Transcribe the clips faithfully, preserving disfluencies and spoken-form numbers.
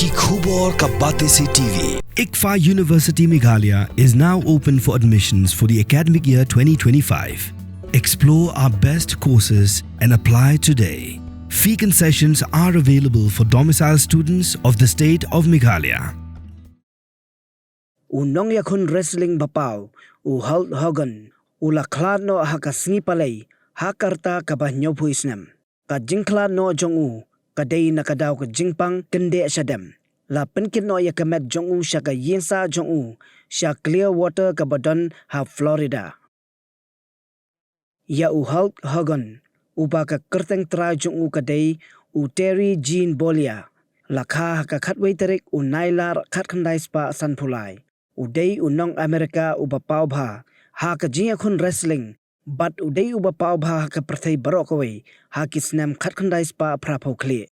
Ki khubor ka Batesi T V. ICFAI University Meghalaya is now open for admissions for the academic year twenty twenty-five. Explore our best courses and apply today. Fee concessions are available for domicile students of the state of Meghalaya. U nongïakhun wrestling ba paw, u Hulk Hogan, u la khlad noh ha ka sngi Palei, ha ka rta kaba hynñiewphew snem. Ka jingkhlad noh jong u ka dei na ka daw ka jingpang kyndeh shadem. La pynkit noh ïa ka met jong u sha ka ïingsah jong u sha Clearwater kaba don ha Florida. Ïa u Hulk Hogan, uba ka kyrteng trai jong u ka dei u Terry Gene Bollea, la kha ha ka khatwei tarik u Nailar khatkhyndai spah sanphew lai. U dei u nong Amerika uba paw bha ha ka jingïakhun wrestling, bad u dei uba paw bha ha ka pyrthei baroh kawei ha ki snem khatkhyndai spah phraphew khlieh.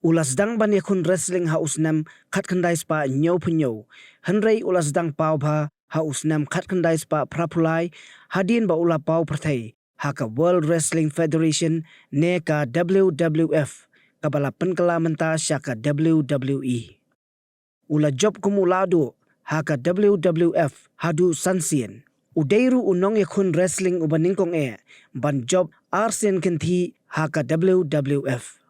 U la sdang ban ïakhun wrestling ha u snem khatkhyndai spah hynñiewphew hynñiew, hynrei u la sdang paw bha ha u snem khatkhyndai spah phraphew lai, hadien ba u la paw pyrthei ha ka World Wrestling Federation ne ka W W F, kaba la pynkylla mynta sha ka W W E. U la jop kum u lahduh ha ka W W F haduh san sien. U dei ruh u nongïakhun wrestling uba nyngkong eh ban jop ar sien kynthih ha ka W W F.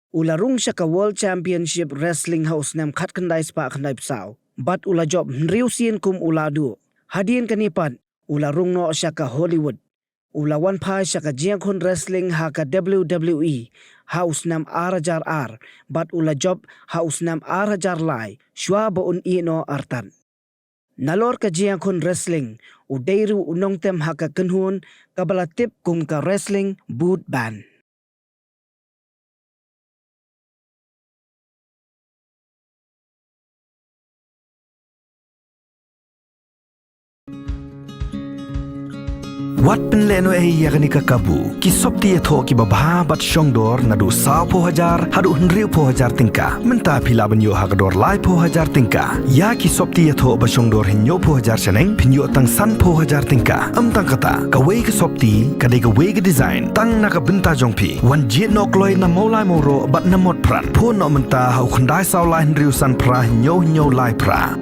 U la rung sha ka World Championship Wrestling ha u snem khatkhyndai spah khyndaiphew saw, bad u la jop hynriew sien kum u lahduh. Hadien kane pat, u la rung noh sha ka Hollywood. U la wan phai sha ka jingïakhun wrestling ha ka W W E ha u snem ar hajar ar, bad u la jop ha u snem ar hajar lai, shuwa ba un ïeh noh artat. Nalor ka jingïakhun wrestling, u dei ruh u nongtem ha ka kynhun kaba la tip kum ka Wrestling Boot Band. Wat pynlehnohei ïa kane ka kabu. Ki sopti ïathoh kiba bha bad shongdor naduh sawphew hajar haduh hynriewphew hajar tyngka. Mynta phi lah ban ïoh ha ka dor laiphew hajar tyngka. Ïa ki sopti ïathoh ba shongdor hynñiewphew hajar shaneng, phin ïoh tang sanphew hajar tyngka. Ym tang kata, kawei ka sopti ka dei kawei ka design, tang na ka bynta jong phi. Wan jied noh kloi na Mawlai Mawroh bad na Motphran. Phone noh mynta ha u khyndai saw lai hynriew san phra hynñiew hynñiew lai phra.